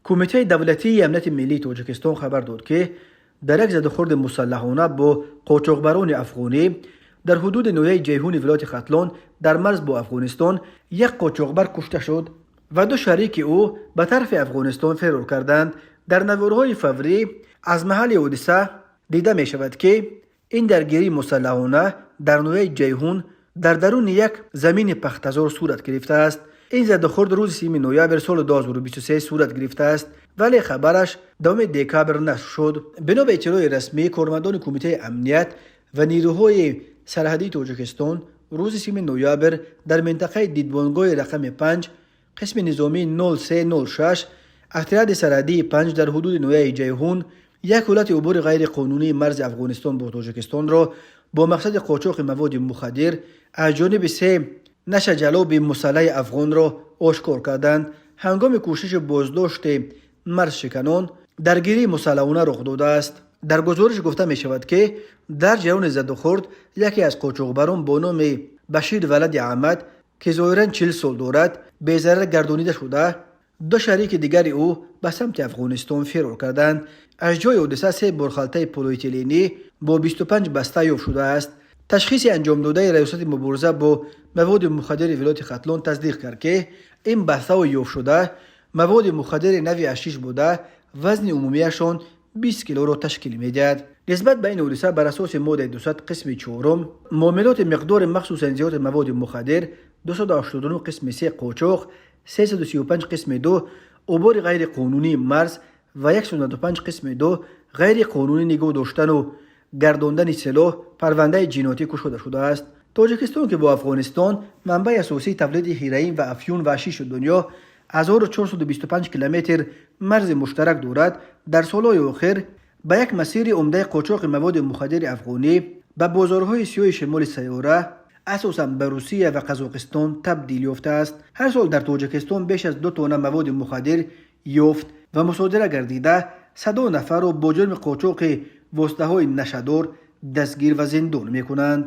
Кумитаи давлатии амнияти миллии Тоҷикистон хабар дод, ки дар як задухӯрди мусаллаҳона бо қочоқбарони афғонӣ дар ҳудуди ноҳияи Ҷайҳуни вилояти Хатлон дар марз бо Афғонистон як қочоқбар кушта шуд ва ду шарики ӯ ба тарафи Афғонистон фирор карданд. Дар наворҳои фаврӣ аз маҳалли ҳодиса дида мешавад, ки ин даргирии мусаллаҳона дар ноҳияи Ҷайҳун дар даруни як замини пахтазор сурат гирифтааст. Ин задухӯрд рӯзи 30 ноябр соли 2023 сурат гирифтааст, вале хабараш 10 декабр нашр шуд. Бино ба иттилои расмӣ, кормандони Кумитаи амният ва нерӯҳои сарҳадии Тоҷикистон рӯзи 30 ноябр дар минтақаи дидбонгоҳи рақами 5 қисми низомии 0306 отряди сарҳадии 5 дар ҳудуди ноҳияи Ҷайҳун як ҳолати убури ғайриқонунии марзи Афғонистон бо Тоҷикистонро бо мақсади қочоқи маводи мухаддир аз ҷониби се нашаҷаллоби мусаллаҳи афғонро ошкор карданд. Ҳангоми кӯшиши боздошти марзшиканон даргирии мусаллаҳона рух додааст. Дар гузориш гуфта мешавад, ки дар ҷараёни задухӯрд яке аз қочоқбарон бо номи Башир валади Аҳмад, ки зоҳиран 40 сол дорад, безарар гардонида шуда, ду шарики дигари ӯ ба самти Афғонистон фирор карданд. Аз ҷои ҳодиса се борхалтаи полиэтиленӣ бо 25 баста ёфт шудааст. Ташхиси анҷомдодаи Раёсати мубориза бо маводи мухаддири вилояти Хатлон тасдиқ кард, ки ин бастаҳои ёфтшуда маводи мухаддири нави ҳашиш буда, вазни умумиашон 20 килоро ташкил медиҳад. Нисбат ба ин ҳодиса бар асоси моддаи 200 қисми чорум, муомилоти миқдори махсусан зиёди маводи мухаддир, 289 қисми 3, қочоқ, 335 қисми 2, убури ғайриқонунии марз ва 195 қисми 2, ғайриқонунӣ нигоҳ доштану гардондани силоҳ парвандаи ҷиноятӣ кушода шудааст. Тоҷикистон, ки бо Афғонистон, манбаи асосии тавлиди ҳероин ва афюн ва ҳашиши дунё, 1425 километр марзи муштарак дорад, дар солҳои охир ба як масири умдаи қочоқи маводи мухаддири афғонӣ ба бозорҳои сиёҳи шимоли сайёра, асосан ба Русия ва Қазоқистон, табдил ёфтааст. Ҳар сол дар Тоҷикистон беш аз 2 тонна маводи мухаддир ёфт ва мусодира гардида, садо нафарро бо ҷурми қочоқи воситаҳои нашадор дастгир ва зиндон мекунанд.